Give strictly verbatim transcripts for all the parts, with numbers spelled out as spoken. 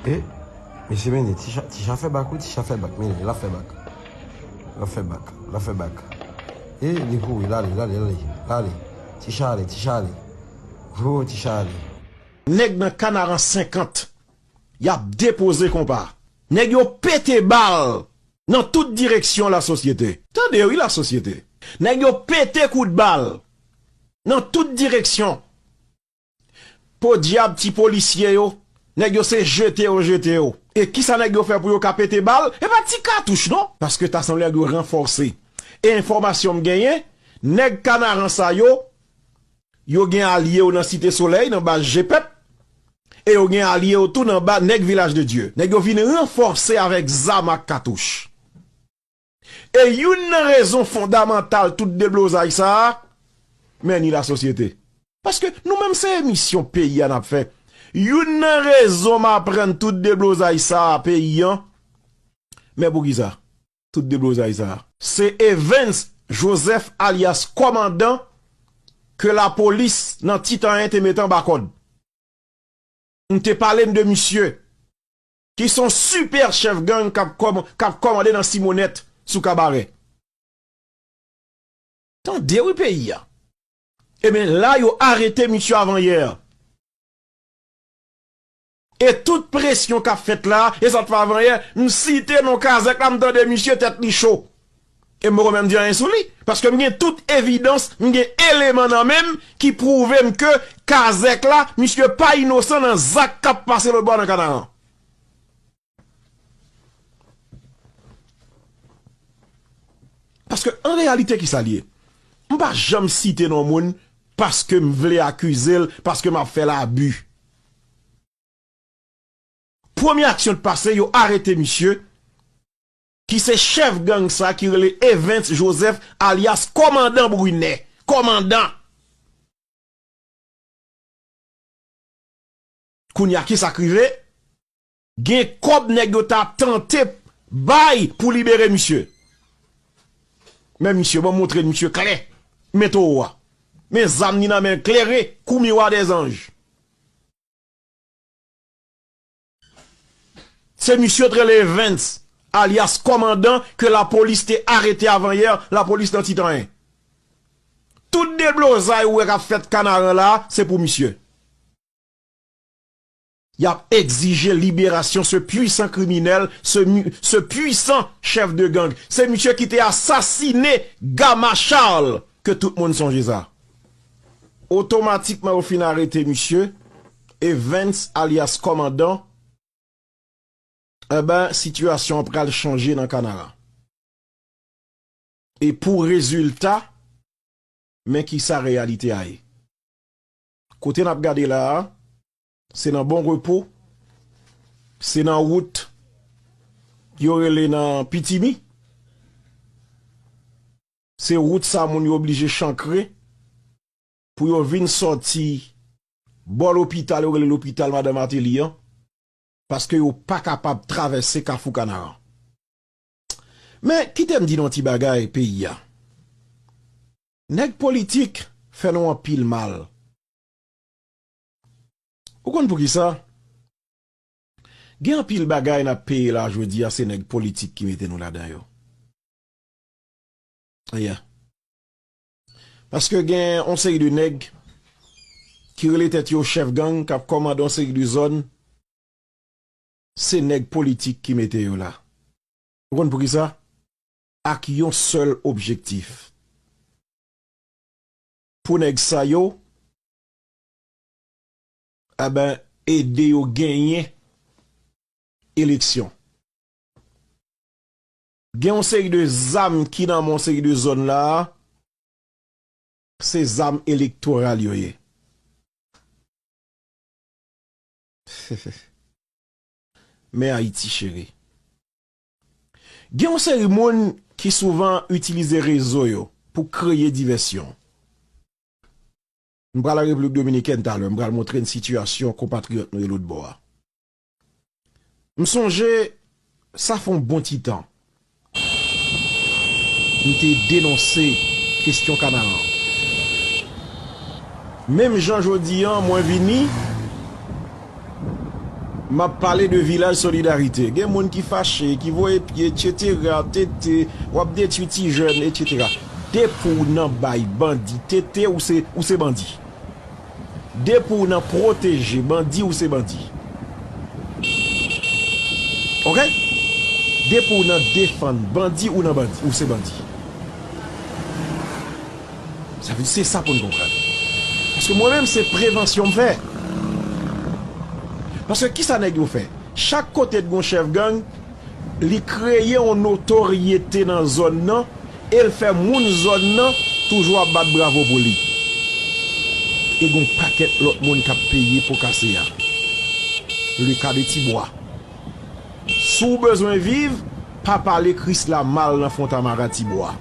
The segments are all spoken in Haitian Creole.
E, mesye, mennen, Ticha, Ticha fè bak, wi, Ticha fè bak, mennen, l ap fè bak. L ap fè bak, l ap fè bak. E, li kouri, l ale, l ale, l ale, l ale. Ticha ale, Ticha ale. Ho, Ticha ale. Nèg nan Kanaran senkant, y ap depoze konpa. Nèg yo pete bal nan tout direksyon, lasosyete. Tande, wi, lasosyete. Nèg yo pete kout bal nan tout direksyon. Podyab, ti polisye yo, nèg yo se jete yo jete yo. E kisa nèg yo fè pou yo ka pete bal? E pa ti katouch, non. Paske ta sanble nèg yo ranfòse. E enfòmasyon m genyen, nèg Kanaran sa yo, yo gen alye yo nan Site Solèy, nan baz G pèp, e yo gen alye yo tou nan ba nèg Vilaj de Dye. Nèg yo vin ranfòse avèk zam ak katouch. E youn nan rezon fondamantal tout deblozay sa a, men ni lasosyete. Paske nou menm se emisyon peyi a n ap fè. Youn nan rezon m aprann tout deblozay sa a peyi an, men poukisa? Tout deblozay sa a. Se Evens Joseph alyas Kòmandan ke lapolis nan Titanyen te mete anba kòd. M te pale n de misye ki se yon sipè chèf gang k ap kòm-, k ap kòmande nan Simonèt sou Kabarè. Tande wi peyi a. Ebyen, la yo arete misye avanyè. E tout presyon k ap fèt la, e sa t fè avanyè, m site non Kazèk la, m tande misye tèt li cho. E m poko menm di anyen sou li. Paske m gen tout evidans, m gen eleman nan men m ki pwouve m ke Kazèk la, misye pa inosan nan zak k ap pase lòtbò a nan Kanaran. Paske an reyalite, kisa l ye? M pa janm site non moun paske m vle akize l, paske m ap fè l abi. Premye aksyon t pase, yo arete misye, ki se chèf gang sa ki rele Evens Joseph alyas Kòmandan Brunet. Kòmandan! Kounye a, kisa k rive? Gen kòb nèg yo ta tante bay pou libere misye. Men misye, ban m montre misye klè. Men towo a. Men zam ni nan men l klere kou miwa dèzanj. Se misye t rele Evens, alyas Kòmandan, ke lapolis te arete avanyè, lapolis nan Titanyen. Tout deblozay ou wè k ap fèt Kanaran la, se pou misye. Y ap egzije liberasyon ce puissant criminel, ce mi-, ce puissant chef de gang. Se misye ki te asasine Gama Charles, ke tout moun sonje sa. Otomatikman, yo fin arete misye, Evens, alyas Kòmandan, enben, sitiyasyon an pral chanje nan Kanaran. E pou rezilta, men kisa reyalite a ye. Kote n ap gade la a, se nan Bon Repo, se nan wout yo rele nan Pitimi. Se wout sa moun yo oblije chankre pou yo vin sòti bò lopital yo rele lopital Madan Mateli an, paske yo pa kapab travèse Kafou Kanaran. Men, kite m di nou yon ti bagay, peyi a. Nèg politik fè nou anpil mal. Ou konn poukisa? Gen anpil bagay n ap peye la jodi a, se nèg politik ki mete nou ladan yo. Yeah. Paske gen yon seri de nèg ki rele tèt yo chèf gang, k ap kòmande yon seri de zòn, se nèg politik ki mete yo la. Ou konn poukisa? Ak yon sèl objektif. Pou nèg sa yo, eben, ede yo genyen eleksyon. Gen yon seri de zam ki nan men yon seri de zòn la a, se zam elektoral yo ye. Men Ayiti cheri. Gen yon seri moun ki souvan itilize rezo yo pou kreye divèsyon. M pral an Repiblik Dominikèn talè, m pral montre n sitiyasyon konpatriyòt nou yo lòtbò a. M sonje, sa fè yon bon ti tan, m te denonse kesyon Kanaran. Menm jan jodi an, mwen vini, M ap pale de Vilaj Solidarite. Gen moun ki fache, ki voye pye, etsetera, tete, w ap detwi ti jèn, etsetera. Depi w nan bay bandi tete, ou se, ou se bandi. Depi w nan pwoteje bandi, ou se bandi. Oke? Depi w nan defann bandi, ou nan bandi, ou se bandi. Sa vle di se sa pou n konprann. Paske mwen menm, se prevansyon m fè. Paske kisa nèg yo fè? Chak kote t gon chèf gang, li kreye yon notoryete nan zòn nan e l fè moun zòn nan toujou ap bat bravo pou li. E gon pakèt lòt moun k ap peye po kase a. Le ka de Tibwa. Si w bezwen viv, pa pale Krisla mal nan Fontamara Tibwa.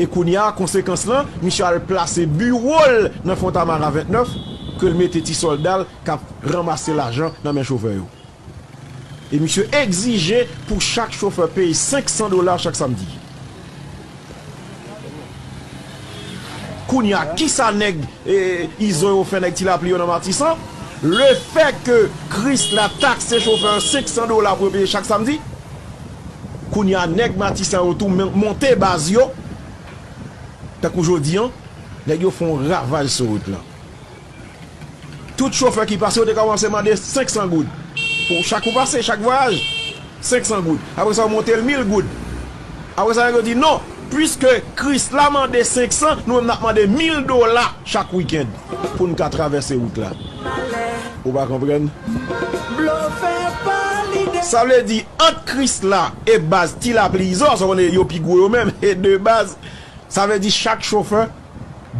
E kounye a, konsekans lan, misye al plase biwo l nan Fontamara vennèf, ke l mete ti sòlda l k ap ranmase lajan nan men chofè yo. E misye egzije pou chak chofè peye senk san dola chak samdi. Kounye a, kisa nèg, e, Izo yo fè nèg Ti Lapli yo nan Matisan? Lefètke Krisla takse chofè yo senk san dola pou yo peye chak samdi, kounye a, nèg Matisan yo tou mon-, monte baz yo. Tankou jodi a, nèg yo fè yon ravaj sou wout lan. Tout chofè ki pase, yo te kòmanse mande senk san goud. Pou chak ou pase, chak vwayaj, senk san goud. Apre sa, yo monte l mil goud. Apre sa, nèg yo di, "Non, piske Krisla mande senk san, nou menm n ap mande mil dola chak wikenn pou n ka travèse wout la." Ou pa konprann? Sa vle di, ant Krisla e baz Ti Lapli Izo, sa w konnen yo pi gwo yo menm, e de baz, sa vle di chak chofè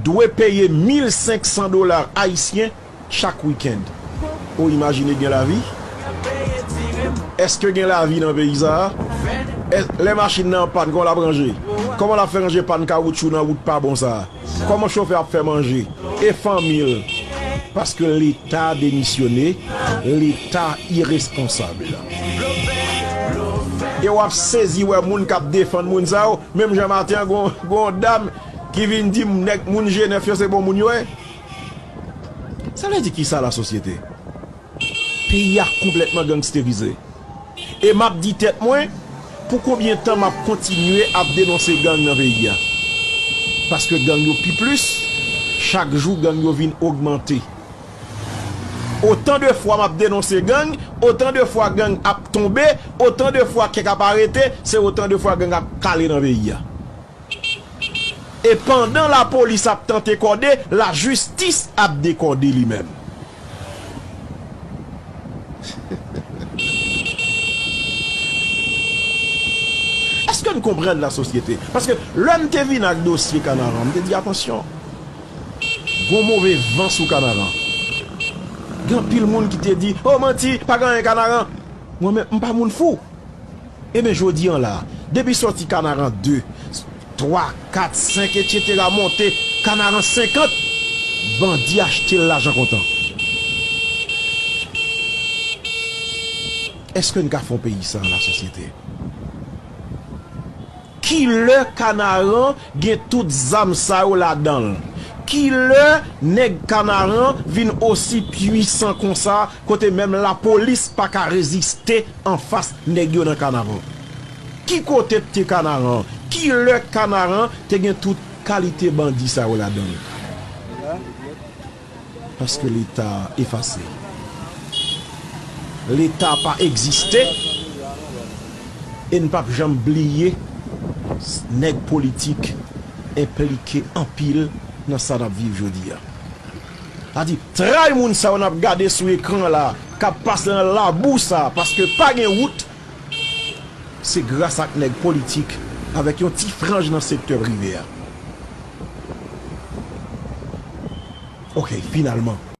dwe peye mil senk san dola ayisyen chak wikenn. Ou imajine gen lavi? Èske gen lavi nan peyi sa a? È, lè machin nan an pàn, kòman l ap ranje? Kòman l ap fè ranje pàn kawotchou nan wout pa bon sa a? Kòman chofè ap fè manje? E fanmi l? Paske Leta demisyone, Leta iresponsab. E w ap sezi wè moun k ap defann moun sa yo, menm jan maten an, gon, gon dam ki vin di m nèg moun G nèf yo se bon moun yo ye. Sa vle di kisa, lasosyete? Peyi a konplètman gangsterize. E m ap di tèt mwen, pou konbyen tan m ap kontinye ap denonse gang nan peyi a? Paske gang yo pi plis, chak jou gang yo vin ogmante. Otan de fwa m ap denonse gang, otan de fwa gang ap tonbe, otan de fwa kèk ap arete, se otan de fwa gang ap kale nan peyi a. E pandan lapolis ap tante kòde, lajistis ap dekòde li menm. Èske n konprann, lasosyete? Paske lè m te vin ak dosye Kanaran, m te di, "Atansyon, gon move van sou Kanaran." Gen anpil moun ki te di, "O, manti, pa gen anyen Kanaran." Mwen menm, m pa moun fou. Ebyen, jodi a la, depi sòti Kanaran de, twa, kat, senk, etsetera, monte Kanaran senkant, bandi achte l lajan kontan. Èske n ka fè yon peyi sa, lasosyete? Kilè Kanaran gen tout zam sa yo ladan l? Kilè nèg Kanaran vin osi pwisan konsa, kote menm lapolis pa ka reziste anfas nèg yo nan Kanaran? Ki kote te Kanaran? Kilè Kanaran te gen tout kalite bandi sa yo ladan l? Paske Leta efase. Leta pa egziste. E n p ap janm bliye, nèg politik enplike anpil nan sa n ap viv jodi a. Sa di, tray moun sa yo n ap gade sou ekran la, k ap pase nan labou sa, paske pa gen wout, se gras ak nèg politik avèk yon ti franj nan sektè prive a. Oke, finalman.